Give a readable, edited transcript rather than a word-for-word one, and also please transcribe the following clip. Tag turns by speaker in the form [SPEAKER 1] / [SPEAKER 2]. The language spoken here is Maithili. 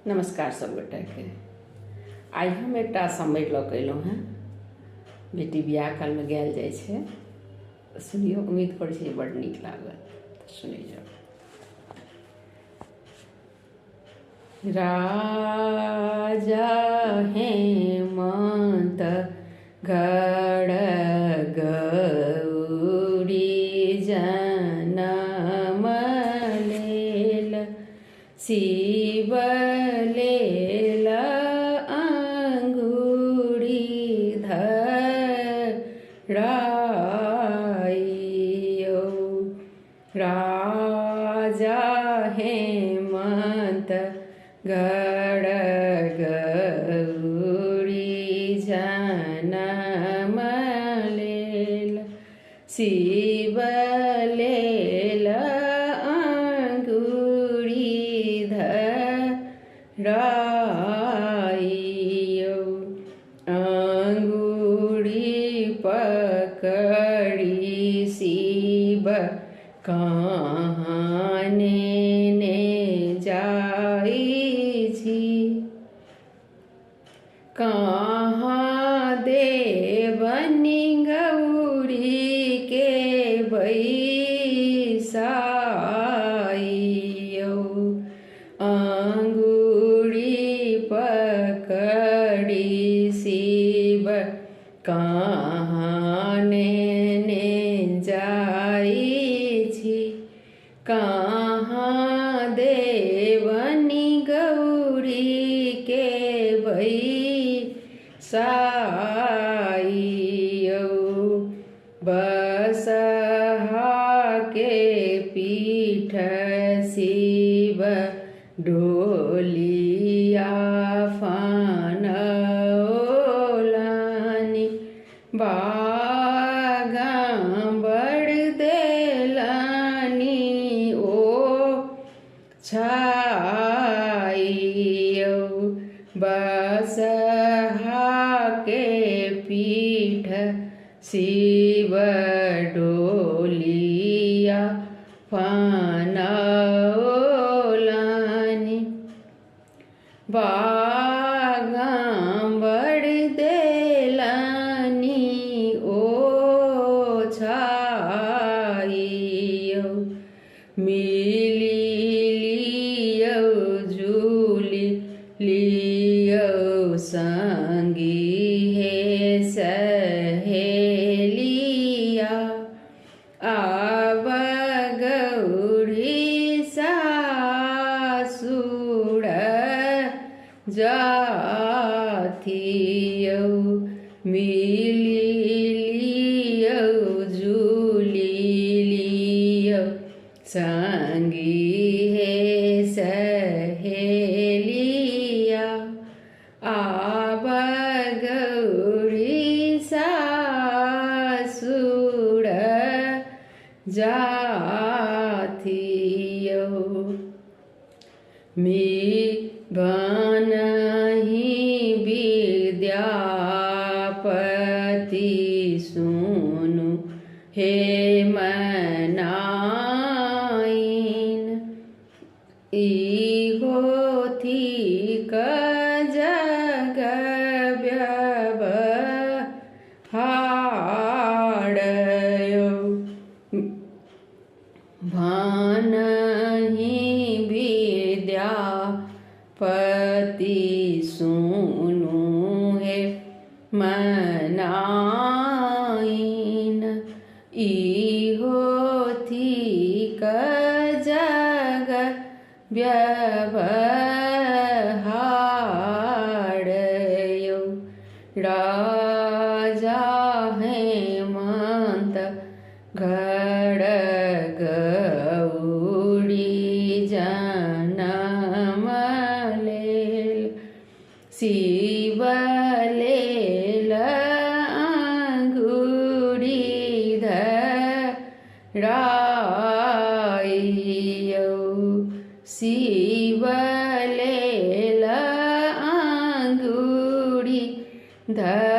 [SPEAKER 1] नमस्कार सब गोटाके। आइ हम एकटा समरि लऽ कऽ अयलहुँ हेँ। बेटी बियाह कालमे गायल जाइ छै, सुनियौ। उम्मीद करै छी जे बड्ड नीक लागत, तऽ सुनै जाउ। राजा हेमन्त गढ़ गौरी जनम लेल, शिव लेल अंगूरी धराइयौ। राजा हेमन्त गढ़ गौरी जनम लेल, शिव लेल अंगूरी धराइयौ। अंगूरी पकड़ी शिव कहाँ नेने जाइ छी, कहाँ देबनि गौरी के बैसाइयौ। अंगूरी पकड़ी शिव कहाँ नेने जाइ छी, कहाँ देबनि गौरी के बैसाइयौ। बसहा के पीठ शिव डोलिया फनौलनि, बागाम्बर देलनि ओ छाइयौ। बसहा के पीठ शिव डोलिया फनौलनि, बागाम्बर देलनि ओ छाइयौ। मिली लियौ झूली लियौ संगी हे सहेलिया, आब गौरी सासुर जाथियौ। मिली लियौ झूली लियौ संगी हे सहेलिया, आब गौरी सासुर जाथियौ। मी बनहि विद्यापति सुनु हे मनाइन, इहो थिक जग व्यवहारयौ। भनहि विद्यापति सुनु हे मनाइन, इहो थिक जग व्यवहारयौ। राजा हेमन्त घर गौरी जनम लेल, शिव लेल अंगूरी धराइयौ। शिव लेल अंगूरी धराइयौ।